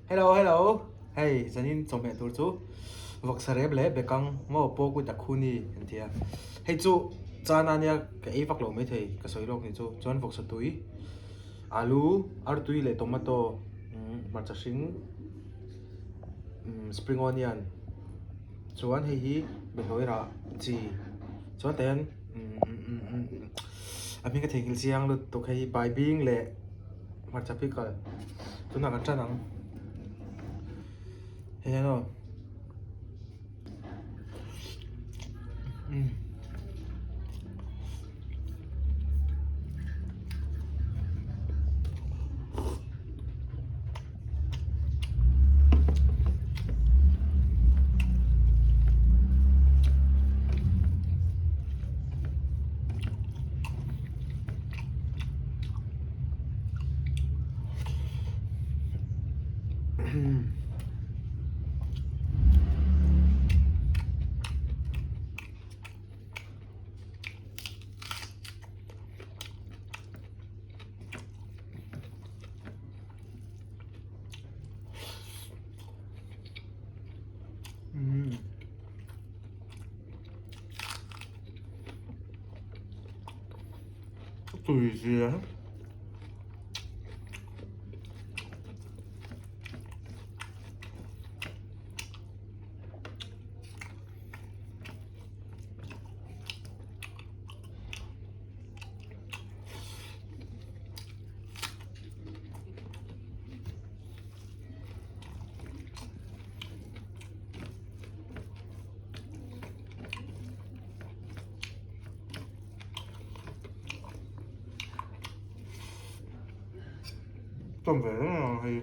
Hello hello hei zanin chawhmeh tur chu vawksa rep leh bekang maw pork with a khuni an ti a hei chu chana nia ka ei vak lo maithei ka sawi lawk ni chu chuan vawksa tui alu artui leh tomato hmarcha hring spring onion chuan hei hi behlawi rah chi chuan tah hian a hming ka theihnghilh chiang lutuk hei hi baibing leh. Hmarcha pickle tunah kan tan ang hei hian aw umm. Tui zia. Tawm ve reng ang hei.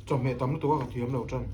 Chawhmeh tam lutuk a ka thiam lo tan.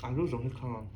Alu zawng hi thlang ang.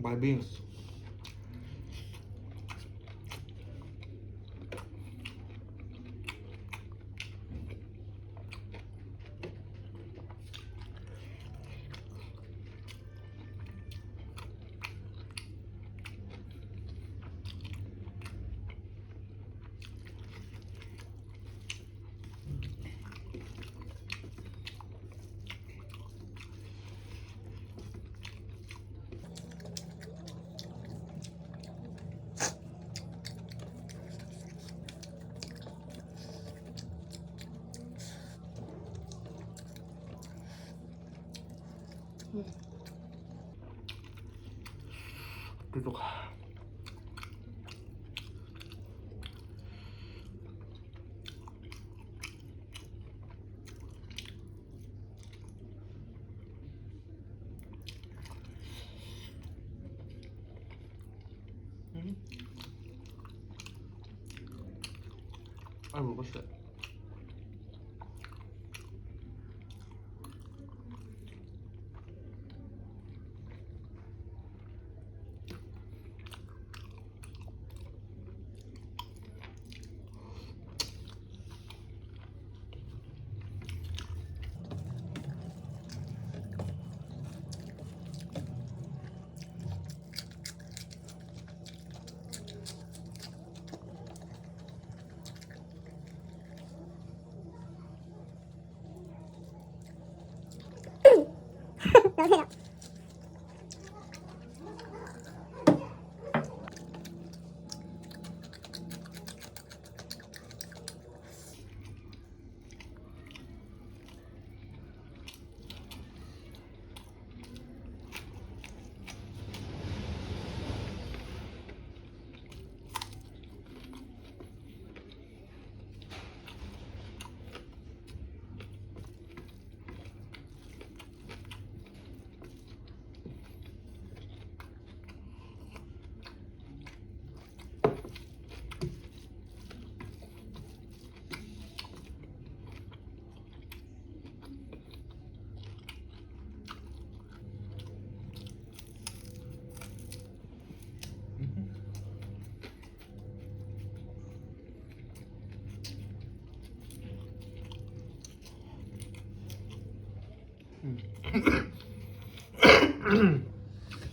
By beans. Tutuk. A ruk a hriat.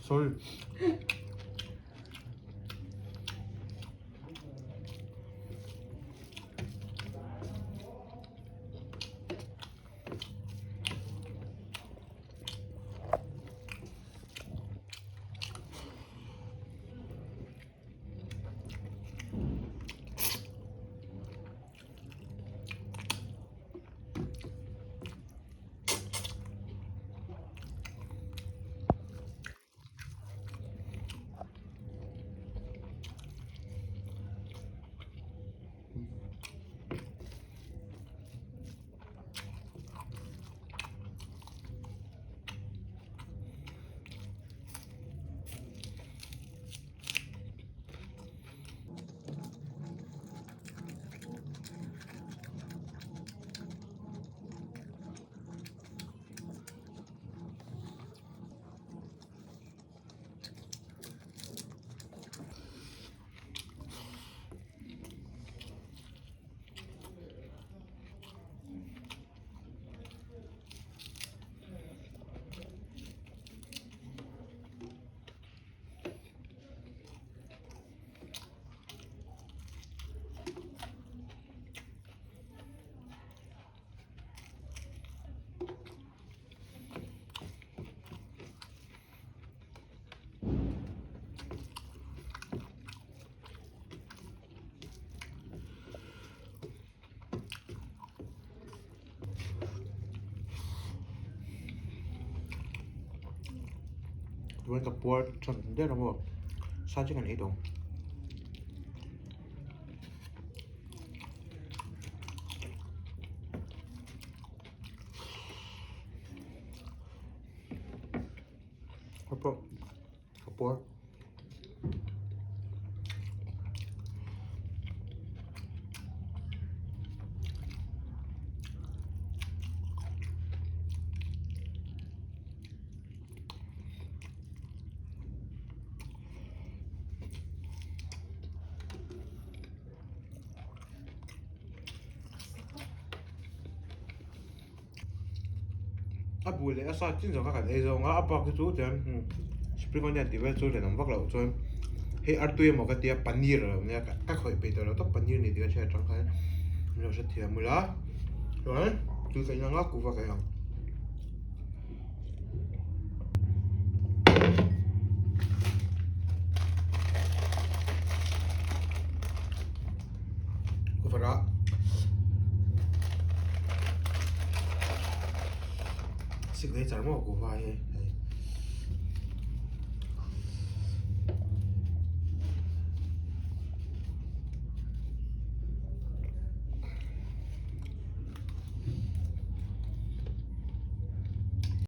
Sorry. Chuan ka puar than der a maw sa chu kan ei tawh ang. Hei pawh ka puar. A bu leh a sa chin zawng kha kan ei zawng a a bak hi chu chuan spring onion tih vel chu rinawm vak loh chuan hei artui emaw ka tia paneer a lo nia ka khawih peih tawh lo tak paneer ni tih ka hriat atang khan min lo hrethiam ula chuan tui ka in ang a kuhva ka ei ang. Kuhva signature maw kuhva hi.